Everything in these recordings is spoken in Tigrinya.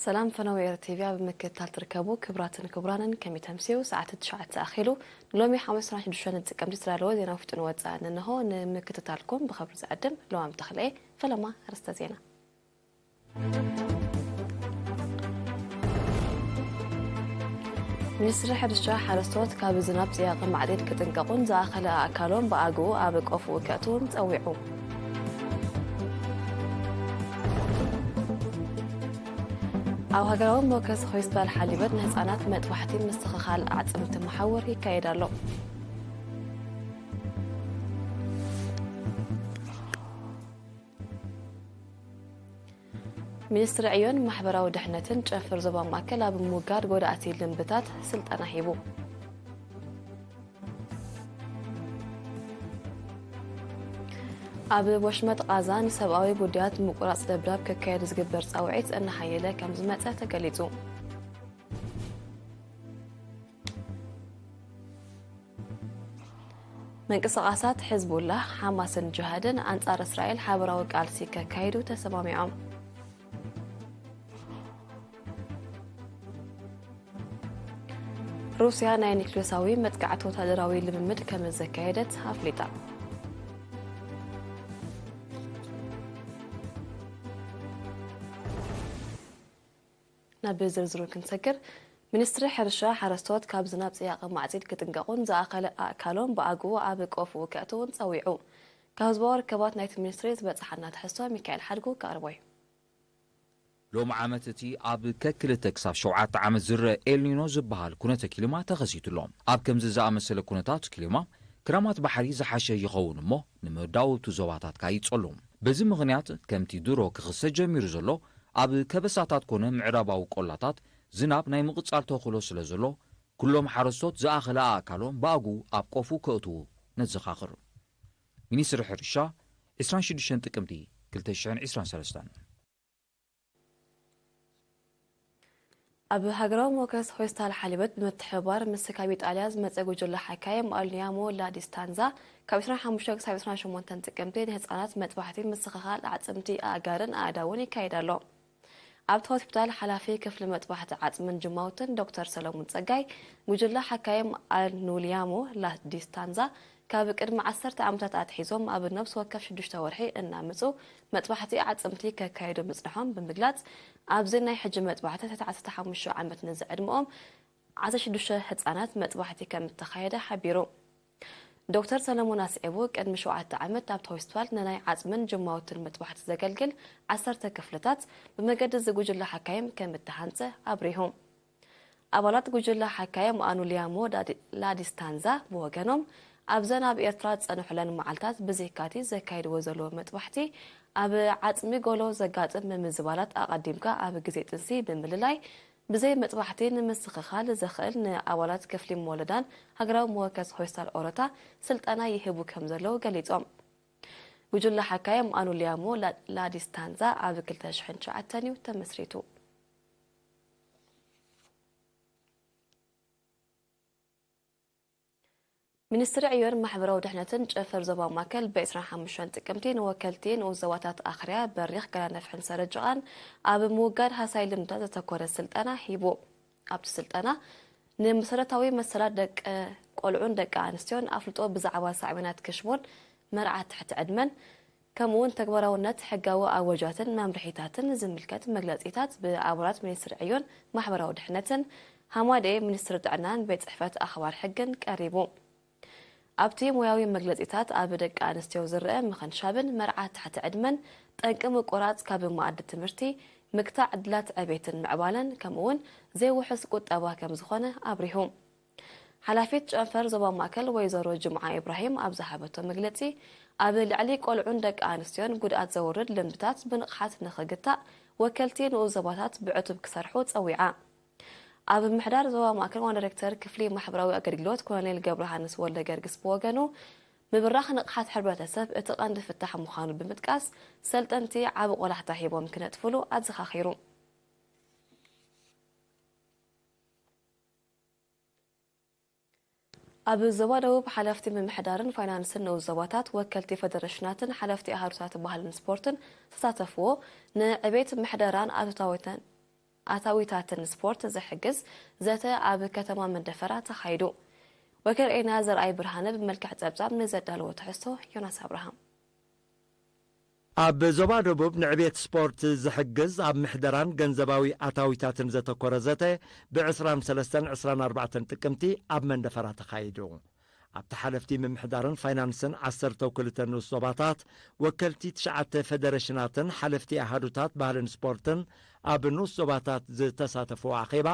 ሰላም ፈነወ ኤረ ቲቪ ኣብ ምክትታል ትርከቡ ክቡራትን ክቡራንን፣ ከመይ ተምስዩ? ሰዓት ትሽዓተ ኣኺሉ። ንሎሚ ሓሙስ ዕስራን ሽዱሽተን ጥቅምቲ ዝተዳለወ ዜና ውሽጥን ወጻእን እንሆ። ንምክትታልኩም ብኽብሪ ዝዕድም ለዋም ተኽለየ። ፈለማ ኣርእስተ ዜና። ሚኒስትሪ ሕርሻ ሓረስቶት ካብ ዝናብ ጽያቒ ማዕጺድ ክጥንቀቑን ዝኣኸለ ኣእካሎም ብኣግኡ ኣብ ቆፍኡ ከእትዉን ጸዊዑ። ኣብ ሃገራዊ ሞከስ ሆስፒታል ሓሊበት ንህጻናት መጥባሕቲ ምስትኽኻል ኣዕጽምቲ መሓውር ይካየድ ኣሎ። ሚኒስትሪ ዕዮን ማሕበራዊ ድሕነትን ጨንፈር ዞባ ማእከል ኣብ ምውጋድ ጎዳእቲ ልምብታት ስልጠና ሂቡ። ኣብ ወሽመጥ ቓዛ ንሰብኣዊ ጉዳያት ምቁራጽ ደብዳብ ክካየድ ዝግበር ጻውዒት እናሓየለ ከም ዝመጸ ተገሊጹ። ምንቅስቓሳት ሕዝቡላህ፣ ሓማስን ጅሃድን ኣንጻር እስራኤል ሓበራዊ ቃልሲ ከካይዱ ተሰማሚዖም። ሩስያ ናይ ኒክሌሳዊ መጥቃዕቲ ወታደራዊ ልምምድ ከም ዘካየደት ኣፍሊጣ። ናብ ዝርዝሩ ክንሰግር፣ ሚኒስትሪ ሕርሻ ሓረስቶት ካብ ዝናብ ጽያቐ ማዕጺድ ክጥንቀቑን ዝኣኸለ ኣእካሎም ብኣግኡ ኣብ ቆፍኡ ከእትዉን ጸዊዑ። ካብ ህዝባዊ ርክባት ናይቲ ሚኒስትሪ ዝበጽሓና ትሕዝቶ ሚካኤል ሓድጉ ከቕርቦ እዩ። ሎሚ ዓመት እቲ ኣብ ከክልተ ክሳብ ሸውዓተ ዓመት ዝረአ ኤልኒኖ ዝበሃል ኩነተ ክሊማ ተኸሲቱ ኣሎ። ኣብ ከምዚ ዝኣመሰለ ኩነታት ክሊማ፣ ክራማት ባሕሪ ዝሓሸ ይኸውን እሞ፣ ንመዳውብቱ ዞባታት ካይጸሉ። በዚ ምኽንያት፣ ከምቲ ድሮ ክኽሰት ጀሚሩ ዘሎ፣ ኣብ ከበሳታት ኮነ ምዕራባዊ ቆላታት ዝናብ ናይ ምቕጻል ተኽእሎ ስለ ዘሎ፣ ኩሎም ሓረስቶት ዝኣኸለ ኣእካሎም ብኣግኡ ኣብ ቆፉ ከእትዉ ነዘኻኽር። ሚኒስትሪ ሕርሻ፣ ዕስራን ሽዱሽተን ጥቅምቲ ክልተ ሽሕን ዕስራን ሰለስተን። ኣብ ሃገራዊ ሞከስ ሆስፒታል ሓሊበት ብምትሕብባር ምስ ካብ ኢጣልያ ዝመጸ ጉጅለ ሓካይም ኣልኒያሞ ላዲስታንዛ ካብ ዕስራን ሓሙሽተን ክሳብ ዕስራን ሸሞንተን ጥቅምቲ ንህጻናት መጥባሕቲ ምስትኽኻል ኣዕጽምቲ ኣእጋርን ኣእዳውን ይካየድ ኣሎ። ኣብቲ ሆስፒታል ሓላፊ ክፍሊ መጥባሕቲ ዓጽምን ጅማውትን ዶክተር ሰለሙን ጸጋይ፣ ጉጅለ ሓካይም ኣልኑልያሞ ላዲስታንዛ ካብ ቅድሚ ዓሰርተ ዓመታት ኣትሒዞም ኣብ ነፍሲ ወከፍ ሽዱሽተ ወርሒ እናመጹ መጥባሕቲ ኣዕጽምቲ ከካይዱ ምጽንሖም ብምግላጽ፣ ኣብዚ ናይ ሕጂ መጥባሕቲ ትሕቲ ዓሰርተ ሓሙሽተ ዓመት ንዝዕድመኦም ዓሰርተ ሽዱሽተ ህጻናት መጥባሕቲ ከም እተኻየደ ሓቢሩ። ዶክተር ሰለሞን ኣስዒቡ፣ ቅድሚ ሸውዓተ ዓመት ኣብቲ ሆስፒታል ንናይ ዓጽምን ጅማውትን መጥባሕቲ ዘገልግል ዓሰርተ ክፍልታት ብመገዲ እዚ ጉጅለ ሓካይም ከም እተሃንጸ ኣብሪሁ። ኣባላት ጉጅለ ሓካይም ኣኑልያሞ ዳዲ-፣ ላዲስታንዛ ብወገኖም፣ ኣብዘን ኣብ ኤርትራ ዝጸንሑለን መዓልታት ብዘይካቲ ዘካይድዎ ዘለዉ መጥባሕቲ፣ ኣብ ዓጽሚ ጎሎ ዘጋጥም ምምዝባላት ኣቐዲምካ ኣብ ግዜ ጥንሲ ብምልላይ፣ ብዘይ መጥባሕቲ ንምስትኽኻል ዘኽእል ንኣባላት ክፍሊ መወለዳን ሃገራዊ መወከሲ ሆስፒታል ኦሮታ ስልጠና ይህቡ ከም ዘለዉ ገሊጾም። ጉጅለ ሓካይም ኣኑልያሞ ላ-፣ ላዲስታንዛ ኣብ ክልተ ሽሕን ትሽዓተን እዩ ተመስሪቱ። ሚኒስትሪ ዕዮን ማሕበራዊ ድሕነትን ጨንፈር ዞባ ማእከል ብዕስራን ሓሙሽተን ጥቅምቲ ንወከልቲ ንኡስ ዞባታት ኣኽርያ፣ በሪኽ፣ ገላ ነፍሕን ሰረጅቓን ኣብ ምውጋድ ሃሳይ ልምድታት ዘተኮረ ስልጠና ሂቡ። ኣብቲ ስልጠና ንመሰረታዊ መሰላት ደቂ ቆልዑን ደቂ ኣንስትዮን ኣፍልጦ ብዛዕባ ሳዕቤናት ክሽቦን መርዓ ትሕቲ ዕድመን ከምኡውን ተግባራውነት ሕጋዊ ኣወጃትን መምርሒታትን ዝምልከት መግለጺታት ብኣባላት ሚኒስትሪ ዕዮን ማሕበራዊ ድሕነትን፣ ሃማደኤ ሚኒስትሪ ጥዕናን ቤት ጽሕፈት ኣኽባር ሕግን ቀሪቡ። ኣብቲ ሞያዊ መግለጺታት ኣብ ደቂ ኣንስትዮ ዝረአ ምኽንሻብን መርዓ ትሕቲ ዕድመን ጠንቂ ምቁራጽ ካብ መኣዲ ትምህርቲ፣ ምግታእ ዕድላት ዕቤትን ምዕባለን ከምኡውን ዘይውሑስ ቁጠባ ከም ዝኾነ ኣብሪሁ። ሓላፊት ጨንፈር ዞባ ማእከል ወይዘሮ ጅምዓ ኢብራሂም ኣብ ዝሃበቶ መግለጺ፣ ኣብ ልዕሊ ቆልዑን ደቂ ኣንስትዮን ጉድኣት ዘውርድ ልምድታት ብንቕሓት ንኽግታእ ወከልቲ ንኡስ ዞባታት ብዕቱብ ክሰርሑ ጸዊዓ። ኣብ ምምሕዳር ዞባ ማእከል ዋና ዳይሬክተር ክፍሊ ማሕበራዊ ኣገልግሎት ኮሎኔል ገብረሃንስ ወልደ ገርግስ ብወገኑ፣ ምብራኽ ንቕሓት ሕብረተሰብ እቲ ቀንዲ ፍታሕ ምዃኑ ብምጥቃስ፣ ሰልጠንቲ ዓቢ ቆላሕታ ሂቦም ክነጥፍሉ ኣዘኻኺሩ። ኣብ ዞባ ደቡብ ሓለፍቲ ምምሕዳርን ፋይናንስን ንኡስ ዞባታት፣ ወከልቲ ፈደረሽናትን ሓለፍቲ ኣሃዱታት ባህልን ስፖርትን ዝተሳተፍዎ ንዕቤት ምሕደራን ኣቶታዊተን ኣታዊታትን ስፖርት ዝሕግዝ ዘተ ኣብ ከተማ መንደፈራ ተኻይዱ። ወኪል ኤና ዘርኣይ ብርሃነ ብመልክዕ ጸብጻብ ንዘዳለዎ ትሕዝቶ ዮናስ ኣብርሃም። ኣብ ዞባ ደቡብ ንዕቤት ስፖርት ዝሕግዝ ኣብ ምሕደራን ገንዘባዊ ኣታዊታትን ዘተኮረ ዘተ ብ ዕስራን ሰለስተን ዕስራን ኣርባዕተን ጥቅምቲ ኣብ መንደፈራ ተኻይዱ። ኣብቲ ሓለፍቲ ምምሕዳርን ፋይናንስን ዓሰርተ ክልተ ንኡስ ዞባታት፣ ወከልቲ ትሽዓተ ፌደሬሽናትን ሓለፍቲ ኣሃዱታት ባህልን ስፖርትን ኣብ ንኡስ ዞባታት ዝተሳተፍዎ ኣኼባ፣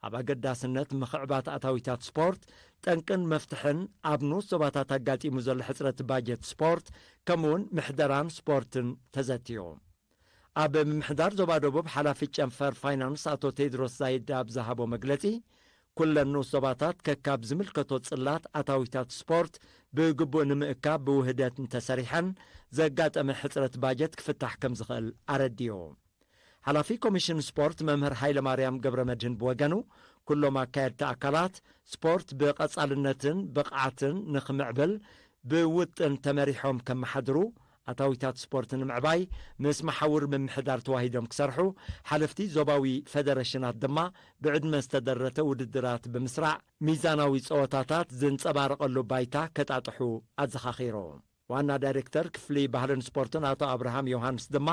ኣብ ኣገዳስነት ምኽዕባት ኣታዊታት ስፖርት፣ ጠንቅን መፍትሕን ኣብ ንኡስ ዞባታት ኣጋጢሙ ዘሎ ሕጽረት ባጀት ስፖርት፣ ከምኡውን ምሕደራን ስፖርትን ተዘትዩ። ኣብ ምምሕዳር ዞባ ደቡብ ሓላፊ ጨንፈር ፋይናንስ ኣቶ ቴድሮስ ዛይድ ኣብ ዝሃቦ መግለጺ፣ ኩለን ንኡስ ዞባታት ከካብ ዝምልከቶ ጽላት ኣታዊታት ስፖርት ብግቡእ ንምእካብ ብውህደት እንተሰሪሐን፣ ዘጋጠመ ሕጽረት ባጀት ክፍታሕ ከም ዝኽእል ኣረዲኡ። ሓላፊ ኮሚሽን ስፖርት መምህር ሃይለማርያም ገብረመድህን ብወገኑ፣ ኩሎም ኣካየድቲ ኣካላት ስፖርት ብቐጻልነትን ብቕዓትን ንኽምዕብል ብውጥን ተመሪሖም ከመሓድሩ፣ ኣታዊታት ስፖርት ንምዕባይ ምስ መሓውር ምምሕዳር ተዋሂዶም ክሰርሑ፣ ሓለፍቲ ዞባዊ ፌደሬሽናት ድማ ብዕድመ ዝተደረተ ውድድራት ብምስራዕ ሚዛናዊ ጸወታታት ዝንጸባረቐሉ ባይታ ከጣጥሑ ኣዘኻኺሩ። ዋና ዳይሬክተር ክፍሊ ባህልን ስፖርትን ኣቶ ኣብርሃም ዮሃንስ ድማ፣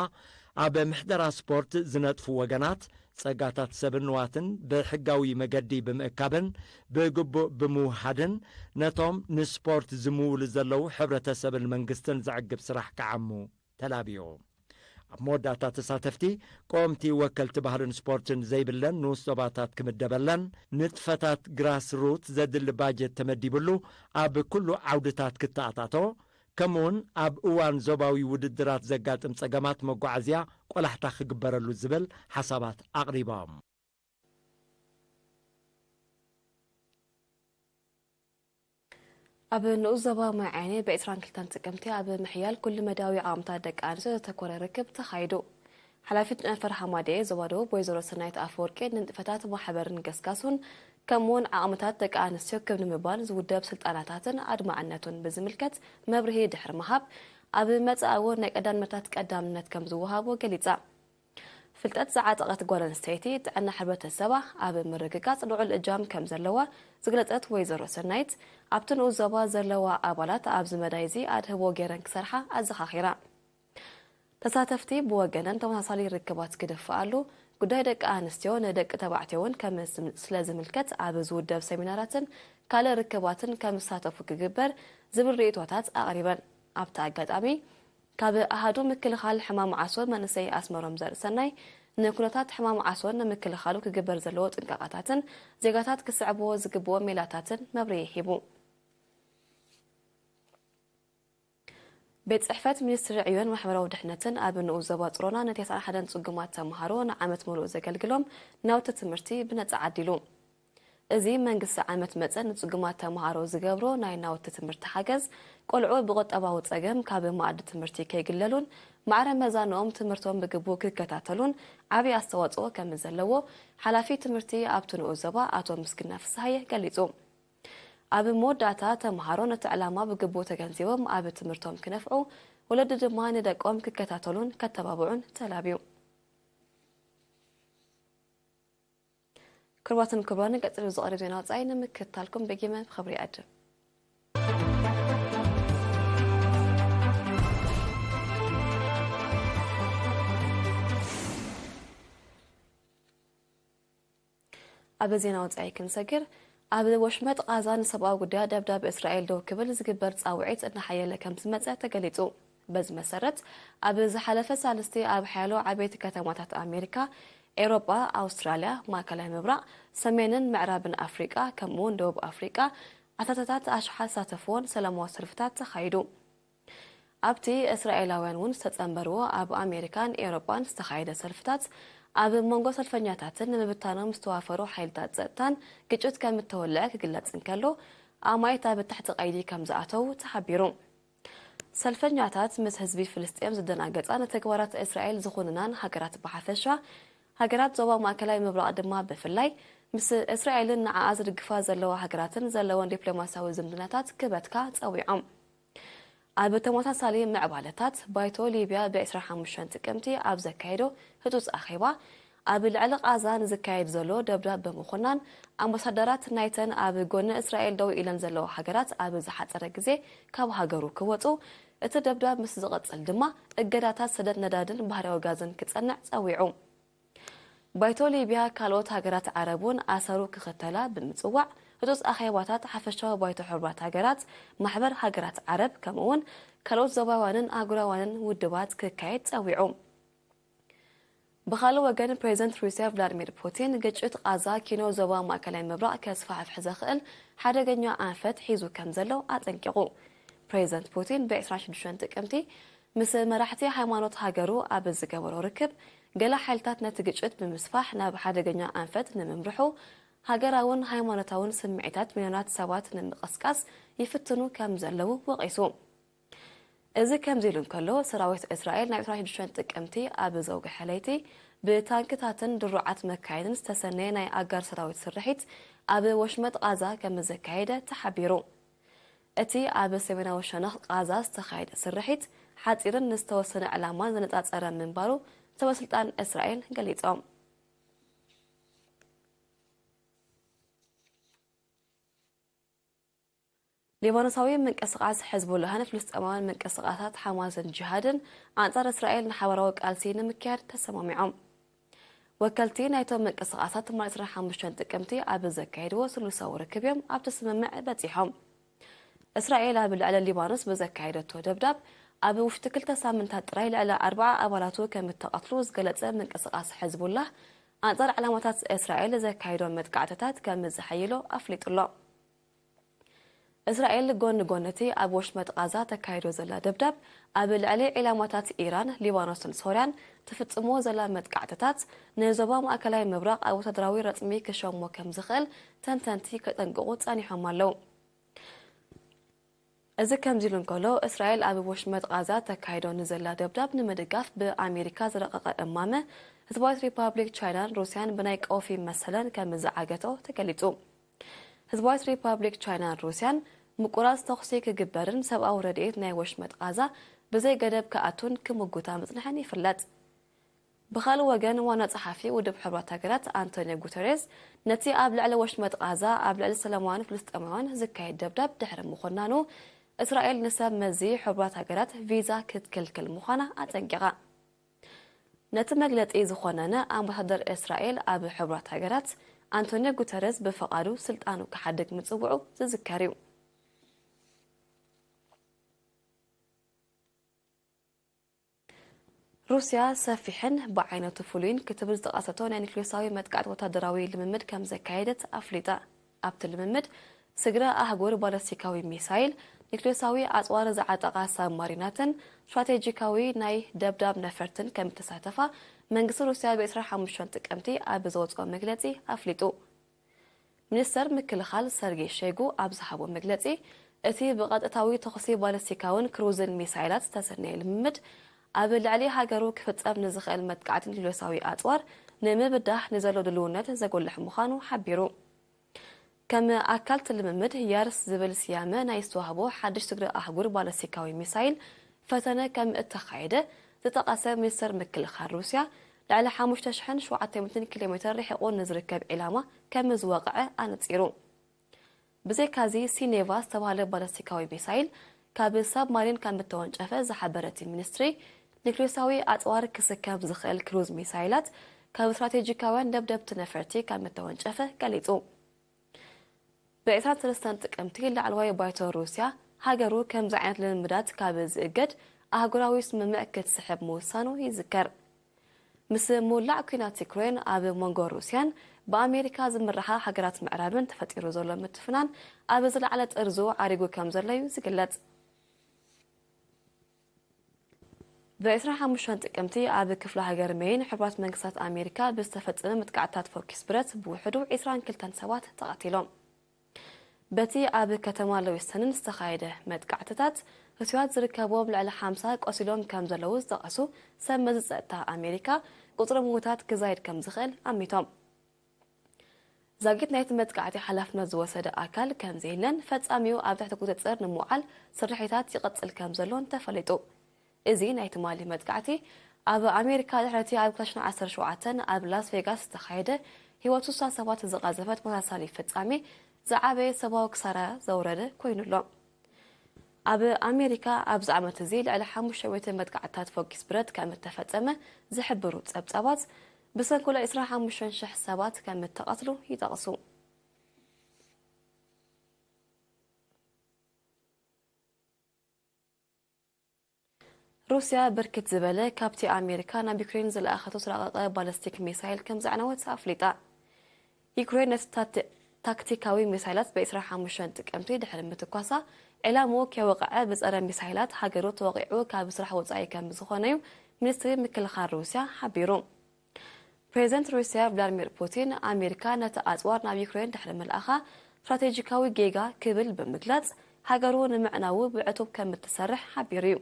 ኣብ ምሕደራ ስፖርት ዝነጥፉ ወገናት ጸጋታት ሰብን ንዋትን ብሕጋዊ መገዲ ብምእካብን ብግቡእ ብምውሃድን፣ ነቶም ንስፖርት ዝምውሉ ዘለዉ ሕብረተሰብን መንግስትን ዘዕግብ ስራሕ ክዓሙ ተላብዩ። ኣብ መወዳእታ ተሳተፍቲ፣ ቀወምቲ ወከልቲ ባህልን ስፖርትን ዘይብለን ንኡስ ዞባታት ክምደበለን፣ ንጥፈታት ግራስ ሩት ዘድሊ ባጀት ተመዲብሉ ኣብ ኩሉ ዓውድታት ክተኣታቶ፣ ከምኡውን ኣብ እዋን ዞባዊ ውድድራት ዘጋጥም ጸገማት መጓዓዝያ ቆላሕታ ክግበረሉ ዝብል ሓሳባት ኣቕሪቦም። ኣብ ንኡስ ዞባ ማይ ዓይኒ ብ ዕስራን ክልተን ጥቅምቲ ኣብ ምሕያል ኩሉ መዳያዊ ዓቕምታት ደቂ ኣንስትዮ ዘተኮረ ርክብ ተኻይዱ። ሓላፊት ጨንፈር ሃማደኤ ዞባ ደቡብ ወይዘሮ ሰናይት ኣፈወርቂ ንንጥፈታት ማሕበርን ገስጋሱን ከምኡውን ዓቕምታት ደቂ ኣንስትዮ ክብ ንምባል ዝውደብ ስልጠናታትን ኣድማዕነቱን ብዝምልከት መብርሂ ድሕሪ ምሃብ፣ ኣብ መጻኢ እውን ናይ ቀዳምነታት ቀዳምነት ከም ዝወሃቦ ገሊጻ። ፍልጠት ዝዓጠቐት ጓል ኣንስተይቲ ጥዕና ሕብረተሰባ ኣብ ምርግጋጽ ልዑል እጃም ከም ዘለዋ ዝገለጸት ወይዘሮ ሰናይት፣ ኣብቲ ንኡስ ዞባ ዘለዋ ኣባላት ኣብዚ መዳይ እዚ ኣድህቦ ገይረን ክሰርሓ ኣዘኻኺራ። ተሳተፍቲ ብወገነን ተመሳሳሊ ርክባት ክድፍኣሉ፣ ጉዳይ ደቂ ኣንስትዮ ንደቂ ተባዕትዮ እውን ከም ስለ ዝምልከት ኣብ ዝውደብ ሰሚናራትን ካልእ ርክባትን ከም ዝሳተፉ ክግበር ዝብል ርእይቶታት ኣቕሪበን። ኣብቲ ኣጋጣሚ፣ ካብ ኣሃዱ ምክልኻል ሕማም ዓሶ መንእሰይ ኣስመሮም ዘርእሰናይ፣ ንኩነታት ሕማም ዓሶን ንምክልኻሉ ክግበር ዘለዎ ጥንቃቐታትን ዜጋታት ክስዕብዎ ዝግብኦ ሜላታትን መብርሂ ሂቡ። ቤት ጽሕፈት ሚኒስትሪ ዕዮን ማሕበራዊ ድሕነትን ኣብ ንኡስ ዞባ ጽሮና ንተስዓን ሓደን ጽጉማት ተምሃሮ ንዓመት ምሉእ ዘገልግሎም ናውቲ ትምህርቲ ብነጻ ዓዲሉ። እዚ መንግስቲ ዓመት መጸ ንጽጉማት ተምሃሮ ዝገብሮ ናይ ናውቲ ትምህርቲ ሓገዝ፣ ቆልዑ ብቁጠባዊ ጸገም ካብ መኣዲ ትምህርቲ ከይግለሉን ማዕረ መዛንኦም ትምህርቶም ብግቡእ ክከታተሉን ዓቢ ኣስተዋጽኦ ከም ዘለዎ ሓላፊ ትምህርቲ ኣብቲ ንኡስ ዞባ ኣቶ ምስግና ፍስሃየ ገሊጹ። ኣብ መወዳእታ ተምሃሮ ነቲ ዕላማ ብግቡእ ተገንዚቦም ኣብ ትምህርቶም ክነፍዑ፣ ወለዲ ድማ ንደቆም ክከታተሉን ከተባብዑን ተላብዩ። ክቡራትን ክቡራንን፣ ቀጺሉ ዝቐርብ ዜና ወጻኢ ንምክትታልኩም ደጊመ ብኽብሪ ይዕድም። ኣብ ዜና ወጻኢ ክንሰግር፣ ኣብ ወሽመጥ ቓዛ ንሰብኣዊ ጉዳያት ደብዳብ እስራኤል ደው ክብል ዝግበር ጻውዒት እናሓየለ ከም ዝመጸ ተገሊጹ። በዚ መሰረት፣ ኣብ ዝሓለፈ ሳልስቲ ኣብ ሓያሎ ዓበይቲ ከተማታት ኣሜሪካ፣ ኤውሮጳ፣ ኣውስትራልያ፣ ማእከላይ ምብራቕ፣ ሰሜንን ምዕራብን ኣፍሪቃ፣ ከምኡ'ውን ደቡብ ኣፍሪቃ፣ ኣታተታት ኣሽሓት ዝሳተፍዎን ሰላማዊ ሰልፍታት ተኻይዱ። ኣብቲ እስራኤላውያን እውን ዝተጸንበርዎ ኣብ ኣሜሪካን ኤውሮጳን ዝተኻየደ ሰልፍታት፣ ኣብ መንጎ ሰልፈኛታትን ንምብታኖም ዝተዋፈሩ ሓይልታት ጸጥታን ግጭት ከም እተወልዐ ክግለጽ እንከሎ፣ ኣማኢት ኣብ ትሕቲ ቀይዲ ከም ዝኣተዉ ተሓቢሩ። ሰልፈኛታት ምስ ህዝቢ ፍልስጤም ዝደናገጻ፣ ንተግባራት እስራኤል ዝኹንናን ሃገራት ብሓፈሻ፣ ሃገራት ዞባ ማእከላይ ምብራቕ ድማ ብፍላይ፣ ምስ እስራኤልን ንዓኣ ዝድግፋ ዘለዋ ሃገራትን ዘለወን ዲፕሎማስያዊ ዝምድናታት ክበትካ ጸዊዖም። ኣብ ተመሳሳሊ ምዕባለታት፣ ባይቶ ሊብያ ብ ዕስራን ሓሙሽተን ጥቅምቲ ኣብ ዘካየዶ ህጹጽ ኣኼባ፣ ኣብ ልዕሊ ቓዛ ንዝካየድ ዘሎ ደብዳብ ብምኹናን፣ ኣምባሳደራት ናይተን ኣብ ጎኒ እስራኤል ደው ኢለን ዘለዋ ሃገራት ኣብ ዝሓጸረ ግዜ ካብ ሃገሩ ክወጹ፣ እቲ ደብዳብ ምስ ዝቕጽል ድማ እገዳታት ሰደድ ነዳድን ባህርያዊ ጋዝን ክጸንዕ ጸዊዑ። ባይቶ ሊብያ ካልኦት ሃገራት ዓረብ እውን ኣሰሩ ክኽተላ ብምጽዋዕ፣ ህጹጽ ኣኼባታት ሓፈሻዊ ባይቶ ሕቡራት ሃገራት፣ ማሕበር ሃገራት ዓረብ፣ ከምኡ'ውን ካልኦት ዞባውያንን ኣህጉራውያንን ውድባት ክካየድ ጸዊዑ። ብኻልእ ወገን፣ ፕሬዚደንት ሩስያ ቭላድሚር ፑቲን፣ ግጭት ቓዛ ኪኖ ዞባ ማእከላይ ምብራቕ ከስፋሕፍሕ ዘኽእል ሓደገኛ ኣንፈት ሒዙ ከም ዘሎ ኣጠንቂቑ። ፕሬዚደንት ፑቲን፣ ብ ዕስራን ሽዱሽተን ጥቅምቲ ምስ መራሕቲ ሃይማኖት ሃገሩ ኣብ ዝገበሮ ርክብ፣ ገለ ሓይልታት ነቲ ግጭት ብምስፋሕ ናብ ሓደገኛ ኣንፈት ንምምርሑ፣ ሃገራውን ሃይማኖታውን ስምዒታት ሚልዮናት ሰባት ንምቕስቃስ ይፍትኑ ከም ዘለዉ ወቒሱ። እዚ ከምዚ ኢሉ እንከሎ፣ ሰራዊት እስራኤል፣ ናይ ዕስራን ሽዱሽተን ጥቅምቲ ኣብ ዘውግሐ ለይቲ፣ ብታንክታትን ድሩዓት መካይንን ዝተሰነየ ናይ ኣጋር ሰራዊት ስርሒት ኣብ ወሽመጥ ቓዛ ከም ዘካየደ ተሓቢሩ። እቲ ኣብ ሰሜናዊ ሸነኽ ቓዛ ዝተኻየደ ስርሒት፣ ሓጺርን ንዝተወሰነ ዕላማን ዘነጻጸረ ምንባሩ ሰበስልጣን እስራኤል ገሊጾም። ሊባኖሳዊ ምንቅስቓስ ሕዝቡላህን ፍልስጤማውያን ምንቅስቓሳት ሓማስን ጂሃድን ኣንጻር እስራኤል ንሓባራዊ ቃልሲ ንምክያድ ተሰማሚዖም። ወከልቲ ናይቶም ምንቅስቓሳት ትማሊ ዕስራን ሓሙሽተን ጥቅምቲ ኣብ ዘካየድዎ ስሉሳዊ ርክብ እዮም ኣብቲ ስምምዕ በጺሖም። እስራኤል ኣብ ልዕሊ ሊባኖስ ብዘካየደቶ ደብዳብ፣ ኣብ ውሽጢ ክልተ ሳምንታት ጥራይ ልዕሊ ኣርብዓ ኣባላቱ ከም እተቐትሉ ዝገለጸ ምንቅስቓስ ሕዝቡላህ፣ ኣንጻር ዕላማታት እስራኤል ዘካየዶ መጥቃዕትታት ከም ዝሓየሎ ኣፍሊጡ'ሎ። እስራኤል ጎኒ ጎኒ እቲ ኣብ ወሽመጥ ቓዛ ተካይዶ ዘላ ደብዳብ፣ ኣብ ልዕሊ ዒላማታት ኢራን፣ ሊባኖስን ሶርያን ትፍጽሞ ዘላ መጥቃዕትታት፣ ንዞባ ማእከላይ ምብራቕ ኣብ ወታደራዊ ረጽሚ ክሸሞ ከም ዝኽእል ተንተንቲ ከጠንቅቑ ጸኒሖም ኣለዉ። እዚ ከምዚ ኢሉ እንከሎ፣ እስራኤል ኣብ ወሽመጥ ቓዛ ተካይዶ ንዘላ ደብዳብ ንምድጋፍ ብኣሜሪካ ዝረቐቐ እማመ፣ ህዝባዊት ሪፓብሊክ ቻይናን ሩስያን ብናይ ቀውፊ መሰለን ከም ዝዓገቶ ተገሊጹ። ህዝባዊት ሪፓብሊክ ቻይናን ሩስያን ምቁራጽ ተኹሲ ክግበርን ሰብኣዊ ረድኤት ናይ ወሽመጥ ቓዛ ብዘይ ገደብ ክኣቱን ክምጉታ ምጽንሐን ይፍለጥ። ብኻልእ ወገን፣ ዋና ጸሓፊ ውድብ ሕቡራት ሃገራት ኣንቶኒዮ ጉተሬዝ፣ ነቲ ኣብ ልዕሊ ወሽመጥ ቓዛ ኣብ ልዕሊ ሰላማውያን ፍልስጤማውያን ዝካየድ ደብዳብ ድሕሪ ምኹናኑ፣ እስራኤል ንሰብ መዚ ሕቡራት ሃገራት ቪዛ ክትክልክል ምዃና ኣጠንቂቓ። ነቲ መግለጺ ዝኾነነ ኣምባሳደር እስራኤል ኣብ ሕቡራት ሃገራት ኣንቶኒዮ ጉተረዝ ብፍቓዱ ስልጣኑ ክሓድግ ምጽውዑ ዝዝከር እዩ። ሩስያ ሰፊሕን ብዓይነቱ ፍሉይን ክትብል ዝጠቐሰቶ ናይ ኒክሌሳዊ መጥቃዕቲ ወታደራዊ ልምምድ ከም ዘካየደት ኣፍሊጣ። ኣብቲ ልምምድ፣ ስግረ ኣህጉር ባለስቲካዊ ሚሳይል፣ ኒክሌሳዊ ኣጽዋር ዝዓጠቓ ሳብማሪናትን ስትራቴጂካዊ ናይ ደብዳብ ነፈርትን ከም እተሳተፋ መንግስቲ ሩስያ ብ ዕስራን ሓሙሽተን ጥቅምቲ ኣብ ዘውጽኦ መግለጺ ኣፍሊጡ። ሚኒስተር ምክልኻል ሰርጌይ ሸይጉ ኣብ ዝሃቦ መግለጺ፣ እቲ ብቐጥታዊ ተኹሲ ባለስቲካውን ክሩዝን ሚሳይላት ዝተሰነየ ልምምድ፣ ኣብ ልዕሊ ሃገሩ ክፍጸም ንዝኽእል መጥቃዕቲ ኒክሌሳዊ ኣጽዋር ንምብዳህ ንዘሎ ድልውነት ዘጎልሕ ምዃኑ ሓቢሩ። ከም ኣካል እቲ ልምምድ፣ ያርስ ዝብል ስያመ ናይ ዝተዋህቦ ሓድሽ ስግረ ኣህጉር ባለስቲካዊ ሚሳይል ፈተነ ከም እተኻየደ ዝጠቐሰ ሚኒስተር ምክልኻል ሩስያ፣ ልዕሊ ሓሙሽተ ሽሕን ሸውዓተ ሚእትን ኪሎ ሜተር ርሒቑ ንዝርከብ ዒላማ ከም ዝወቕዐ ኣነጺሩ። ብዘይካዚ፣ ሲኔቫ ዝተባህለ ባለስቲካዊ ሚሳይል ካብ ሳብማሪን ከም እተወንጨፈ ዝሓበረ እቲ ሚኒስትሪ፣ ኒክሌሳዊ ኣጽዋር ክስከም ዝኽእል ክሩዝ ሚሳይላት ካብ ስትራቴጂካውያን ደብደብቲ ነፈርቲ ከም እተወንጨፈ ገሊጹ። ብ ዕስራን ሰለስተን ጥቅምቲ፣ ላዕለዋይ ባይቶ ሩስያ፣ ሃገሩ ከምዚ ዓይነት ልምምዳት ካብ ዝእገድ ኣህጉራዊ ስምምዕ ክትስሕብ ምውሳኑ ይዝከር። ምስ ምውላዕ ኲናት ዩክሬን፣ ኣብ መንጎ ሩስያን ብኣሜሪካ ዝምርሓ ሃገራት ምዕራብን ተፈጢሩ ዘሎ ምትፍናን ኣብ ዝለዓለ ጥርዙ ዓሪጉ ከም ዘሎ እዩ ዝግለጽ። ብ ዕስራን ሓሙሽተን ጥቅምቲ፣ ኣብ ክፍለ ሃገር ሜይን፣ ሕቡራት መንግስታት ኣሜሪካ ብዝተፈጸመ መጥቃዕትታት ፎኪስ ብረት ብውሕዱ ዕስራን ክልተን ሰባት ተቐቲሎም። በቲ ኣብ ከተማ ሌዊስተንን ዝተኻየደ መጥቃዕትታት፣ ህሱያት ዝርከብዎም ልዕሊ ሓምሳ ቆሲሎም ከም ዘለዉ ዝጠቐሱ ሰብ መዚ ጸጥታ ኣሜሪካ፣ ቁጽሪ ምዉታት ክዛይድ ከም ዝኽእል ኣሚቶም። ዛጊት ናይቲ መጥቃዕቲ ሓላፍነት ዝወሰደ ኣካል ከም ዘየለን፣ ፈጻሚኡ ኣብ ትሕቲ ቁጽጽር ንምውዓል ስርሒታት ይቕጽል ከም ዘሎን ተፈሊጡ። እዚ ናይ ትማሊ መጥቃዕቲ ኣብ ኣሜሪካ ድሕሪ እቲ ኣብ ክልተ ሽሕን ዓሰርተ ሸውዓተን ኣብ ላስ ቬጋስ ዝተኻየደ ህይወት ስሳ ሰባት ዝቐዘፈ ተመሳሳሊ ፍጻሜ ዝዓበየ ሰብኣዊ ክሳራ ዘውረደ ኮይኑ ኣሎ። ኣብ ኣሜሪካ ኣብዚ ዓመት እዚ ልዕሊ ሓሙሽተ ሚእቲ መጥቃዕትታት ፎኪስ ብረት ከም እተፈጸመ ዝሕብሩ ጸብጻባት፣ ብሰንኩሉ ዕስራን ሓሙሽተን ሽሕ ሰባት ከም እተቐትሉ ይጠቕሱ። ሩስያ ብርክት ዝበለ ካብቲ ኣሜሪካ ናብ ዩክሬን ዝለኣኸቶ ዝረቐቐ ባለስቲክ ሚሳይል ከም ዘዕነወት ኣፍሊጣ። ዩክሬን ነቲ ታክቲካዊ ሚሳይላት ብ ዕስራን ሓሙሽተን ጥቅምቲ ድሕሪ ምትኳሳ፣ ዕላምኡ ከይወቕዐ ብጸረ ሚሳይላት ሃገሩ ተወቒዑ ካብ ስራሕ ወጻኢ ከም ዝኾነ እዩ ሚኒስትሪ ምክልኻል ሩስያ ሓቢሩ። ፕሬዚደንት ሩስያ ቭላድሚር ፑቲን፣ ኣሜሪካ ነቲ ኣጽዋር ናብ ዩክሬን ድሕሪ ምልኣኻ ስትራቴጂካዊ ጌጋ ክብል ብምግላጽ፣ ሃገሩ ንምዕናዉ ብዕቱብ ከም እትሰርሕ ሓቢሩ እዩ።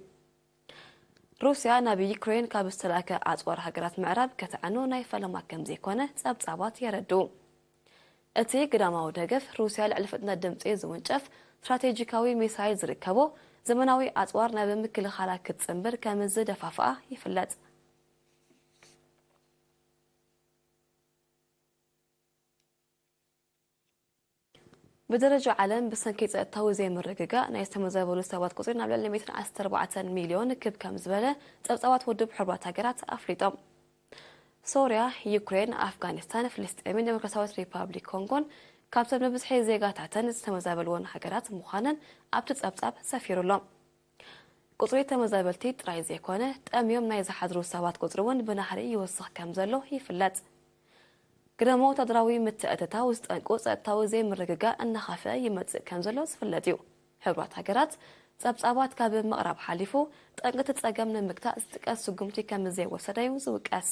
ሩስያ ናብ ዩክሬን ካብ ዝተላእከ ኣጽዋር ሃገራት ምዕራብ ከተዕኑ ናይ ፈለማ ከም ዘይኮነ ጸብጻባት የረድኡ። እቲ ግዳማዊ ደገፍ፣ ሩስያ ልዕሊ ፍጥነት ድምጺ ዝውንጨፍ ስትራቴጂካዊ ሚሳይል ዝርከቦ ዘመናዊ ኣጽዋር ናብ ምክልኻላ ክትጽንብር ከም ዝደፋፍኣ ይፍለጥ። ብደረጃ ዓለም ብሰንኪ ጸጥታዊ ዘይምርግጋእ ናይ ዝተመዛበሉ ሰባት ቁጽሪ ናብ ልዕሊ ሚእትን ዓሰርተ ኣርባዕተን ሚልዮን ክብ ከም ዝበለ ጸብጻባት ውድብ ሕቡራት ሃገራት ኣፍሊጦም። ሶርያ፣ ዩክሬን፣ ኣፍጋኒስታን፣ ፍልስጤምን ዴሞክራሲያዊት ሪፓብሊክ ኮንጎን ካብተን ብብዝሒ ዜጋታተን ዝተመዛበልዎን ሃገራት ምዃነን ኣብቲ ጸብጻብ ሰፊሩ ኣሎ። ቁጽሪ ተመዛበልቲ ጥራይ ዘይኮነ፣ ጠምዮም ናይ ዝሓድሩ ሰባት ቁጽሪ እውን ብናህሪ ይወስኽ ከም ዘሎ ይፍለጥ። ግዳማዊ ወታደራዊ ምትእትታው ዝጠንቁ ጸጥታዊ ዘይምርግጋእ እናኸፍአ ይመጽእ ከም ዘሎ ዝፍለጥ እዩ። ሕቡራት ሃገራት ጸብጻባት ካብ ምቕራብ ሓሊፉ፣ ጠንቂ እቲ ጸገም ንምግታእ ዝጥቀስ ስጉምቲ ከም ዘይወሰደ እዩ ዝውቀስ።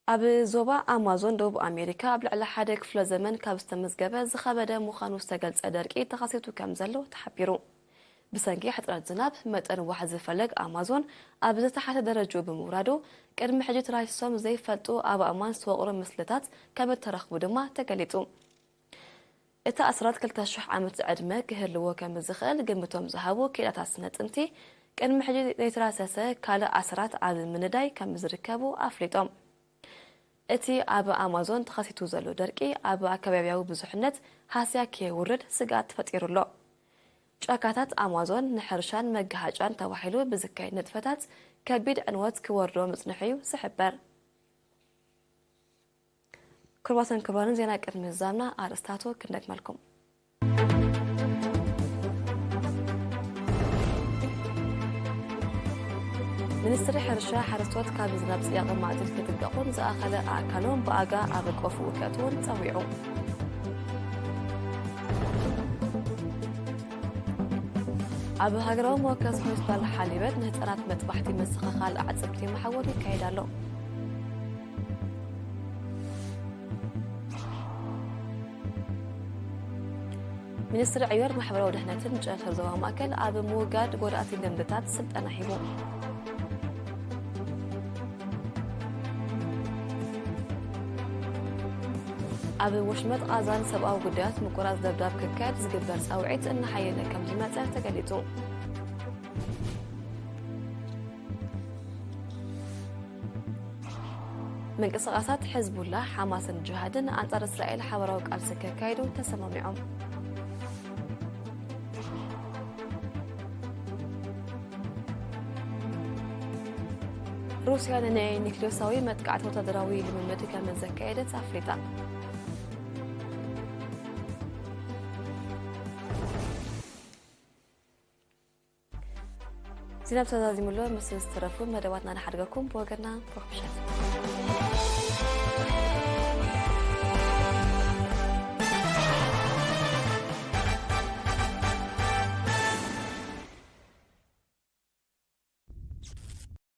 ኣብ ዞባ ኣማዞን ደቡብ ኣሜሪካ ኣብ ልዕሊ ሓደ ክፍለ ዘመን ካብ ዝተመዝገበ ዝኸበደ ምዃኑ ዝተገልጸ ደርቂ ተኸሲቱ ከም ዘሎ ተሓቢሩ። ብሰንኪ ሕጽረት ዝናብ፣ መጠን ዋሕዚ ፈለግ ኣማዞን ኣብ ዝተሓተ ደረጅኡ ብምውራዱ፣ ቅድሚ ሕጂ ተራእሲሶም ዘይፈልጡ ኣብ ኣእማን ዝተወቕሩ ምስልታት ከም እተረኽቡ ድማ ተገሊጹ። እቲ ኣስራት ክልተ ሽሕ ዓመት ዕድመ ክህልዎ ከም ዝኽእል ግምቶም ዝሃቡ ክኢላታት ስነ ጥንቲ፣ ቅድሚ ሕጂ ዘይተራሰሰ ካልእ ኣስራት ኣብ ምንዳይ ከም ዝርከቡ ኣፍሊጦም። እቲ ኣብ ኣማዞን ተኸሲቱ ዘሎ ደርቂ ኣብ ኣከባቢያዊ ብዙሕነት ሃስያ ከየውርድ ስግኣት ፈጢሩ ኣሎ። ጫካታት ኣማዞን ንሕርሻን መጋሃጫን ተባሂሉ ብዝካየድ ንጥፈታት ከቢድ ዕንወት ክወርዶ ምጽንሑ እዩ ዝሕበር። ክቡራትን ክቡራንን፣ ዜና ቅድሚ ምዝዛምና ኣርእስታቱ ክንደግመልኩም። ሚኒስትሪ ሕርሻ፣ ሓረስቶት ካብ ዝናብ ጽያቕ ማዕድን ክጥንቀቑን ዝኣኸለ ኣእካሎም ብኣጋ ኣብ ቆፎኡ ከእትዉን ጸዊዑ። ኣብ ሃገራዊ መወከሲ ሆስፒታል ሓሊበት ንህጻናት መጥባሕቲ ምስትኽኻል ኣዕጽምቲ መሓውር ይካየድ ኣሎ። ሚኒስትሪ ዕዮን ማሕበራዊ ድሕነትን ጨንፈር ዞባ ማእከል ኣብ ምውጋድ ጎዳእቲ ልምድታት ስልጠና ሂቡ። ኣብ ወሽመጥ ቓዛን ሰብኣዊ ጉዳያት ምቁራጽ ደብዳብ ክካየድ ዝግበር ጻውዒት እናሓየለ ከም ዝመጸ ተገሊጹ። ምንቅስቓሳት ሕዝቡላህ፣ ሓማስን ጅሃድን ኣንጻር እስራኤል ሓበራዊ ቃልሲ ከካይዱ ተሰማሚዖም። ሩስያ ንናይ ኒክሌሳዊ መጥቃዕቲ ወታደራዊ ልምምድ ከም ዘካየደት ኣፍሊጣ። ዜና ተዛዚሙሎ፣ ምስ ዝተረፉ መደባትና ንሓድገኩም። ብወገንና ብሩኽ ምሸት።